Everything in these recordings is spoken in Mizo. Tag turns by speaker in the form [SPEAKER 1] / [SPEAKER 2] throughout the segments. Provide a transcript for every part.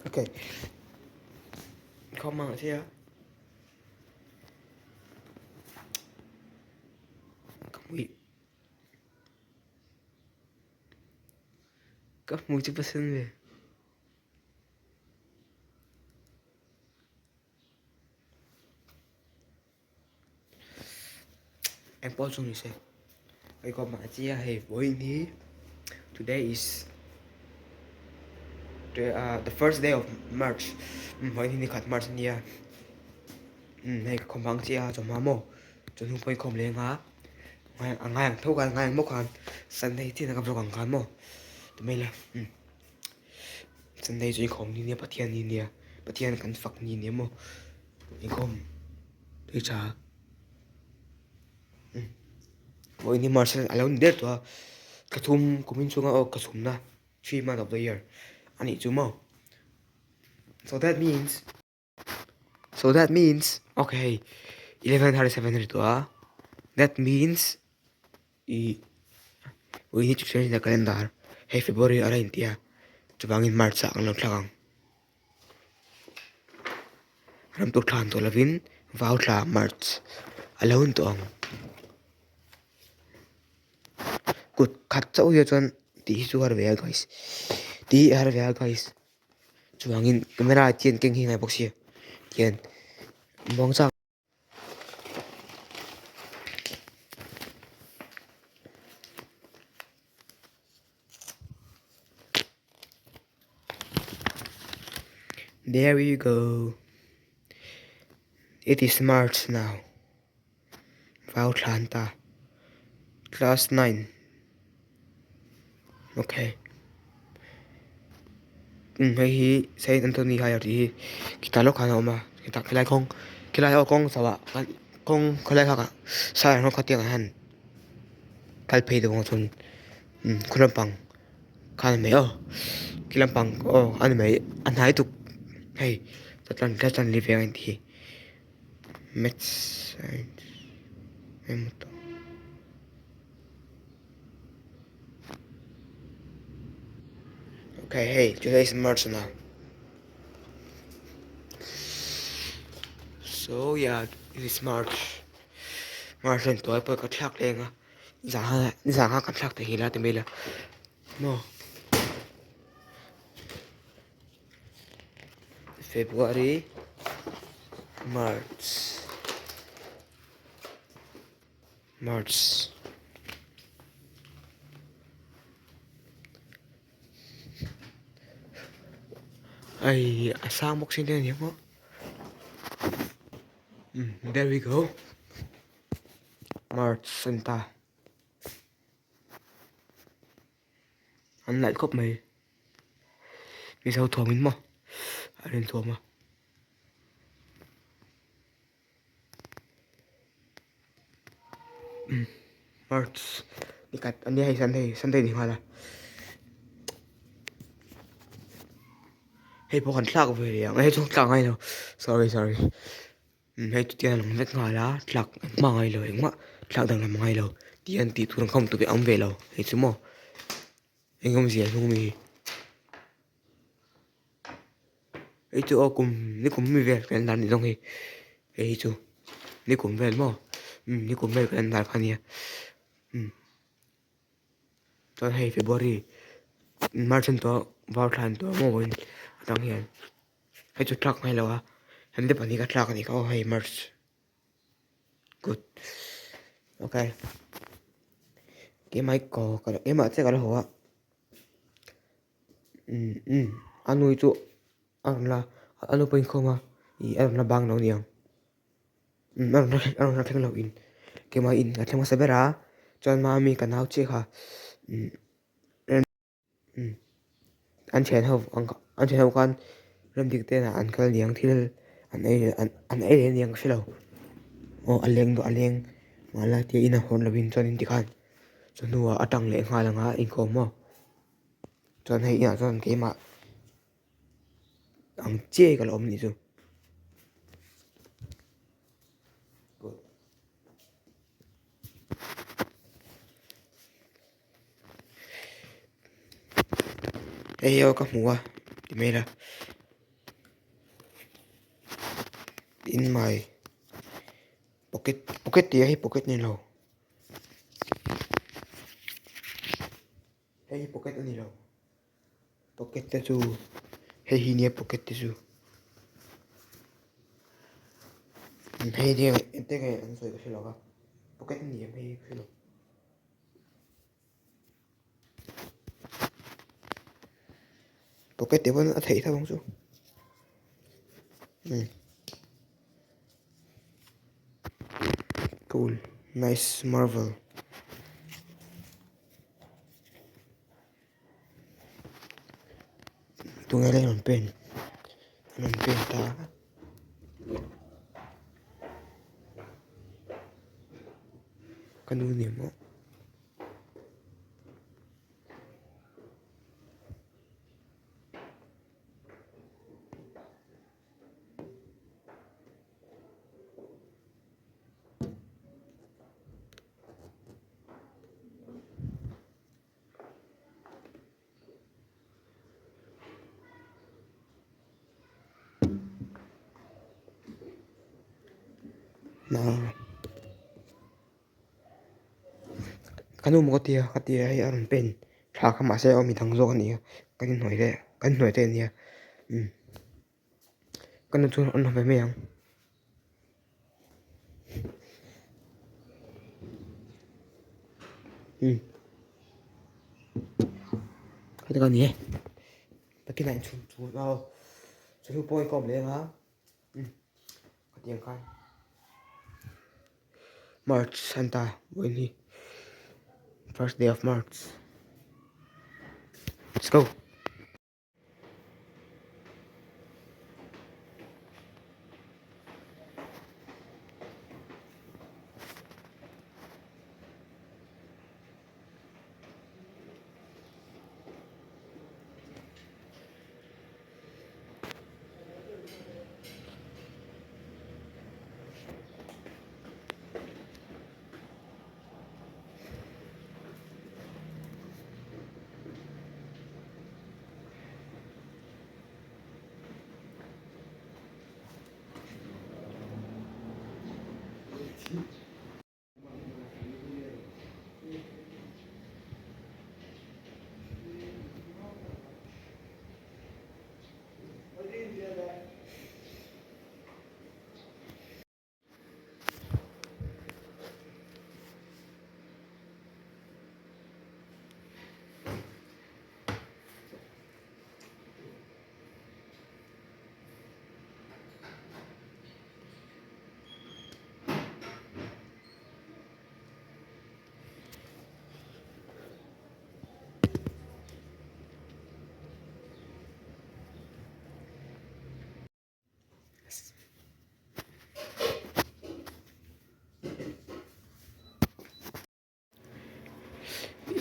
[SPEAKER 1] Okay. Khawm ang sia. Ka hmui. Ka hmui chu pasen ve. Eng pawh chu ni se hei kawp mah chi a hei vawiin hi today is the ah the first day of march vawiin hi ni khat march ania umm hei ka khawm ang chiah a chawhma maw chawhnu pawh i khawm leng a a ngai ang tho khan a ngai ang bawk khan sunday chiah ka vlog ang khan maw ti mai ila umm sunday chu inkhawm ni nia pathian ni nia pathian kan fak ni nia maw inkhawm tui tha umm vawiin hi march a lo ni der tawh a thla thum kum in chhunga aw ka chhumna three month of the year a nih chu maw so that means so that means okay hei 11:37 a ni tawh a that means ih we need to change the calendar hei february a la intia chuvangin march ah kan lo thlak ang. Ram tur thlan tawh lovin vau thla march a lo ni tawh ang. Kut khat chauh hi chuan tih hi chu har ve a guys tih hi a har ve a guys chuvangin camera hian keng hi a ngai bawk sia tihian muang chak. There you go. It is March now. Vau thlan ta. Class 9. Okay. Um hei hi Saint Anthony Higher tih hi khitah lawk khan a awm a khitah khilai kawng khilai ho kawng chhoah khan kawng khawlai kha side ah khaw tiangah hian kal phei deuh ang chuan um khaw lampang kha a ni mai aw khi lampang aw a ni mai a hnai tuk hei tatan li veng a intih hi maths science engemaw tak. Okay, hey, today is March now. So yeah, it is March. March an tuai pawh ka thlak leng a. Zan zan kha kan thlak thei la ti mai la. No. February, March. March. Ai a sang bawk sin te a ni ang aw. Um there we go. March a ni ta. An laih khawp mai. Mizo thuam in maw a rawn thuam a. March nikhat a nia hei sunday sunday ni nghal a hei pawh kan thlak ve leh ang hei chu thlak ngai lo sorry sorry hei chu tiang lang vek nghal a thlak engmah ngai lo engmah thlak danglam ngai lo tiang tih tur ang kha awm tur hi a awm ve lo hei chu maw eng awmzia hnung mi hi. Hei chu aw kum ni kum mi vel kan dar ni zawng hei hei hi chu ni kum vel maw umm ni kum vel kan dar kha nia umm chuan hei february march an tawh var thla an tawh maw vawiin atang hian hei chu thlak ngai lo a hemi te pahnih kha thlak a nih kha aw hei march good okay keimah hi ka keimah chiah ka la haw a. Umm umm a nui chu a rawn la a nu pawh inkhawm a ih a rawn la bang lo aniang umm a rawn la a rawn la thleng lo in keimah in ka thleng hmasa ber a chuan mami ka nau chiah kha umm umm an thian ho ang an thian ho khan remdik te ah an kal aniang thil an ei an ei leh aniang ka hre lo aw a leng a leng mahla tia in a hawn lovin chuan in tikhan chawhnuah a tang leh nghal ang a inkhawm maw. Chuan hei inah chuan keimah ang chiai ka la awm anih chu. Hei hi aw ka hmu a ti mai la. In my pocket pocket tih ah hi pocket ni lo hei hi pocket a ni lo pocket te chu hei hi nia pocket te chu hei hi engte nge an sawi ka hre lo va pocket a ni em hei hi ka hre lo. Pocket tih pawn a theih tho ang chu umm cool nice marvel tunge lai rawn pen an rawn pen ta a. Ka nu ni maw. Ka nu maw ka tia ka tia hei a rawn pen tha kha mahse aw midang zawk a ni a kan inhnuai te kan inhnuai te a nia umm ka nu chuan an rawn ve mai ang. Umm heti ka ni e takin a inchhun chhun a chawhnu pawh a inkhawm leh ang a umm khatiang khan March a ni ta vawiin hi first day of March let's go.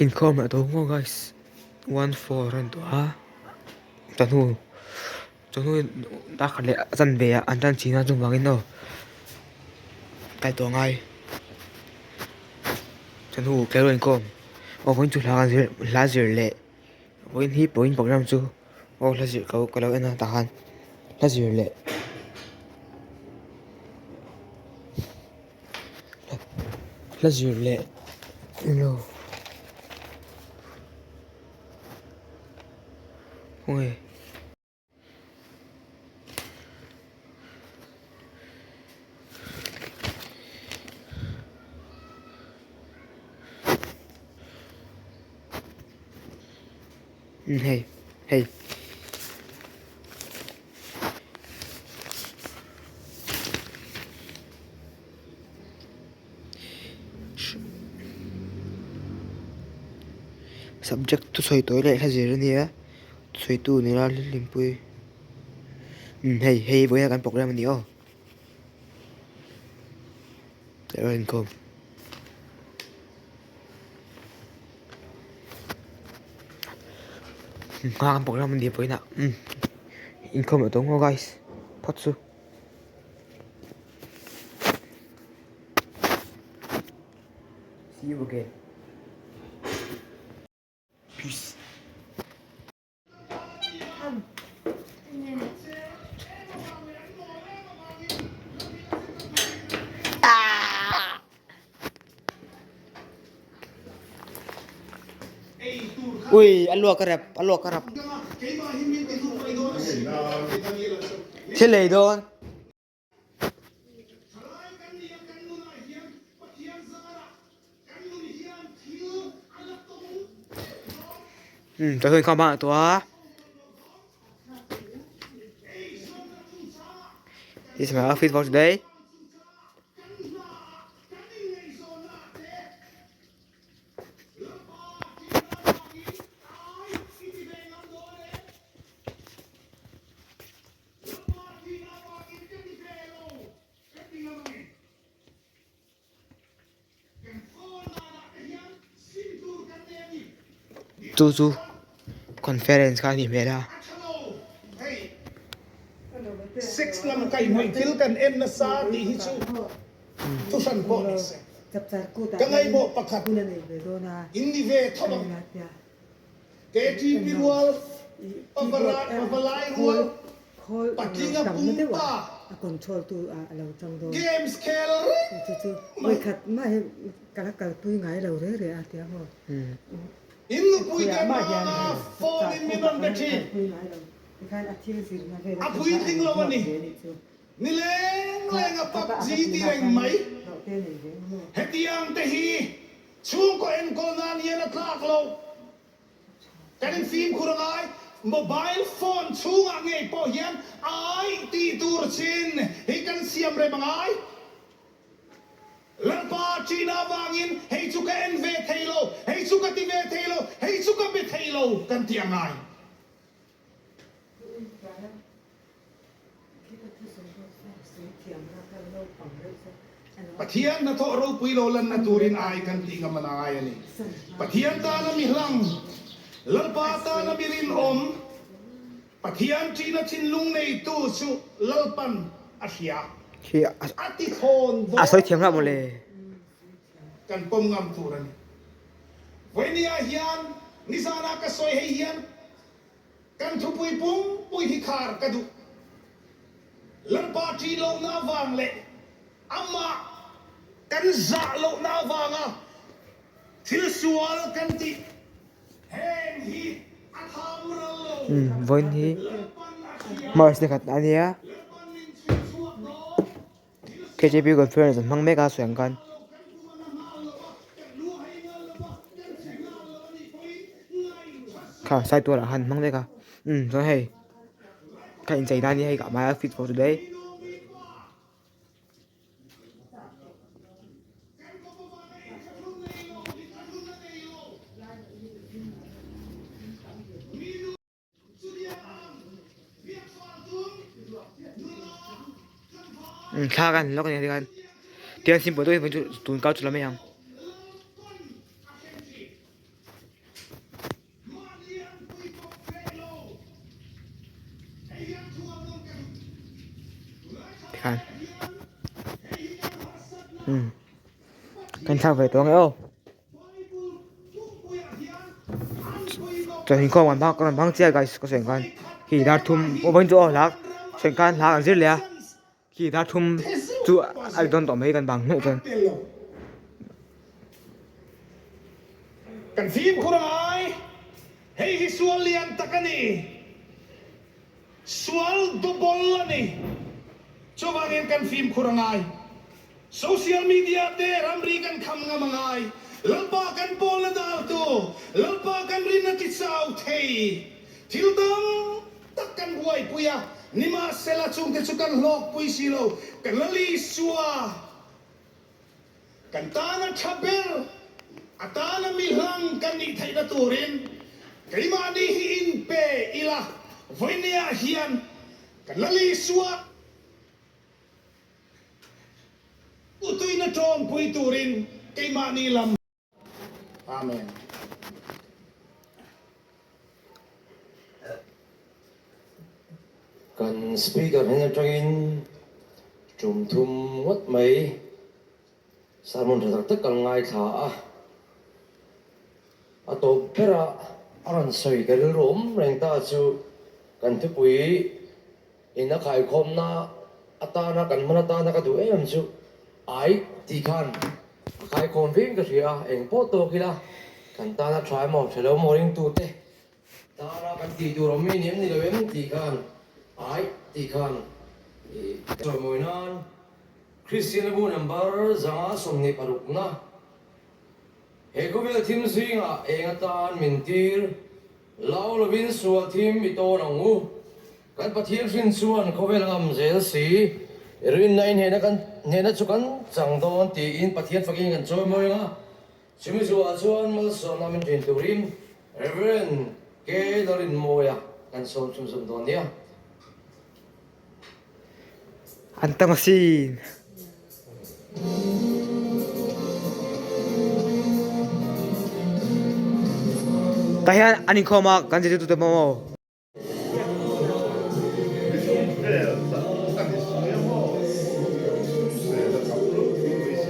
[SPEAKER 1] Inkhawm ah tawh maw guys 14 an tuah a chawhnu chawhnu dar khat leh a chanve ah an tan thin a chuvangin aw kal tawh angai chawhnu tleirawl inkhawm aw vawiin chu hla kan zir hla zir leh vawiin hi vawiin program chu aw hla zir ka lo en a tah khan hla zir leh hla zir leh ilo khawnge. Hei hei. Subject thusawi tawi leh hla zir a nia thusawitu nula hlimpuii umm hei hei vawiin kan program a ni aw a inkhawm. Hma kan program a ni vawiin ah umm inkhawm leh tawh ang aw guys phawt chu. See you again. Peace. Ui a luak a rep a luak a rap. Thil ei dawn. Umm tah hian khama a tuah a. This is my outfit for today. Chu chu conference kha a nih hmel a.
[SPEAKER 2] Kan in fimkhur a ngai. Mobile phone chhungah ngei pawh hian ai tih tur chin hi kan siam rem a ngai. Lalpa ṭihna avangin hei chu ka en ve thei lo, hei chu ka ti ve thei lo, hei chu ka be thei lo kan ti a ngai. Pathian hnathawh ropui lo lanna turin ai kan tih ngam a ngai a ni. Pathian tana mi hlang, Lalpa tana mi rinawm, Pathian ṭihna thinlung neitu chu Lalpan a hria. A ti thawn
[SPEAKER 1] A sawi thiam hlauh mawle.
[SPEAKER 2] Kan pawm ngam tur a ni. Vawinia hian nizana ka sawi hei hian Kan thupui pumpui hi khar ka duh. Lalpa ṭih lohna avang leh amah kan zah lohna avanga thil sual kan tih heng hi a tham ral lo.
[SPEAKER 1] Vawiin hi
[SPEAKER 2] Lalpan a hria.
[SPEAKER 1] March ni khat a nia.
[SPEAKER 2] Lalpan min chhui chhuak dawn. Thil sual
[SPEAKER 1] KJP conference an hmang mek a sawi ang khan.
[SPEAKER 2] lo kan kum a na nghal lo a, kan lu a hei nghal lo a, kan che nghal lo a nih pawhin ngaihṭha suh.
[SPEAKER 1] Kha sai tuarah khan hmang mek a. Umm chuan hei ka inchei nan hi hei my outfit for today. Thla kan lawk a ni tikhan tihian simple deuhin vawiin chu tun kar chu la mai ang. Tikhan umm kan thlak ve tawh ang e aw. Chuan inkhawm an hmang an hmang chiah guys ka sawi ang khan khi dar thum aw vawiin chu aw hla sawi ang khan hla an zir leh a khi dar thum chu a ri dawn tawh mai kan bang hnuh chuan.
[SPEAKER 2] Kan fimkhur a ngai, hei hi sual lian tak a ni, sual double a ni, chuvangin kan fimkhur a ngai. Social media te ramri kan kham ngam a ngai. Lalpa kan pawlna daltu, Lalpa kan rin a ti chau thei. Thil tam tak kan buaipui a, nimahsela chungte chu kan hlawkpui si lo. Kan Lal Isua kan tana tha ber, a tana mi hlang kan nih theihna turin keimahni hi inpe ila, vawinia hian kan Lal Isua, Utuina tawngpui turin keimahni lam. Amen.
[SPEAKER 3] Kan Speaker hnen atangin tum thum ngawt mai sermon tha tak tak kan ngaithla a, a tawp berah a rawn sawi ka rilru awm reng ta chu kan thupui In a khaikhawmna atana kan hman atana ka duh em chu ai tih khan a khaikhawm veng ka hria a, eng pawh tawk ila Kan tana tha emaw tha lo maw ringtute tana kan tih tur awm mi ni em ni lo em tih khan ai tih khan i chawimawi nan Kristian bu number 126 na he khawvel thim zingah eng atan min tir lau lovin sual thim i tawn ang u. Kan Pathian hrin chuan khawvel ngam zel si, rinna in hnehna kan hnehna chu kan chang dawn tiin Pathian fakin kan chawimawi ang a. Chumi zuah chuan malsawmna min ṭin turin Rev. K. Larinmawia kan sawm chhunzawm dawn nia.
[SPEAKER 1] An tam asin. Tah hian an inkhawm a kan zirtirtute pawh maw.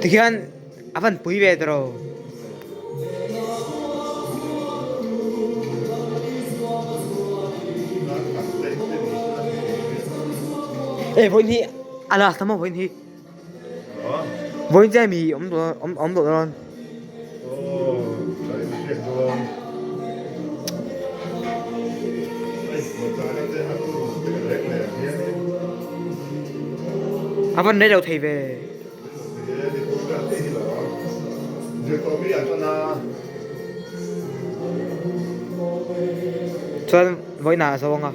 [SPEAKER 1] Tikhian a van pui ve tawh. E vawiin hi a last a maw vawiin hi vawiin chu hemi awm tawh awm tawh dawn. A van rei lo thei ve. Chuan vawiin ah a zo ang a.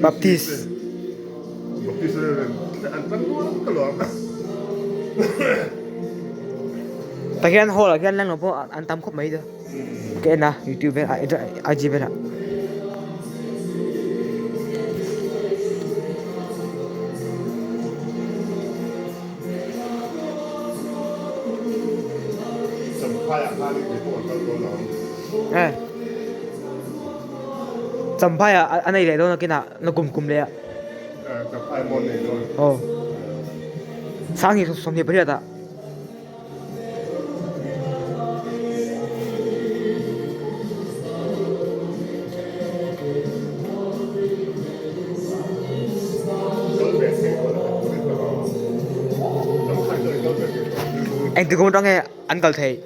[SPEAKER 1] Baptist. Tah hian hall ah hian lang lo pawh an tam khawp mai ta. Ka en a youtube velah IG velah. Eh Champhai ah a nei leh dawn a kinah na kum kum leh ah. Aw Sanghnih 28 ah. Engti kawng atang nge an kal theih?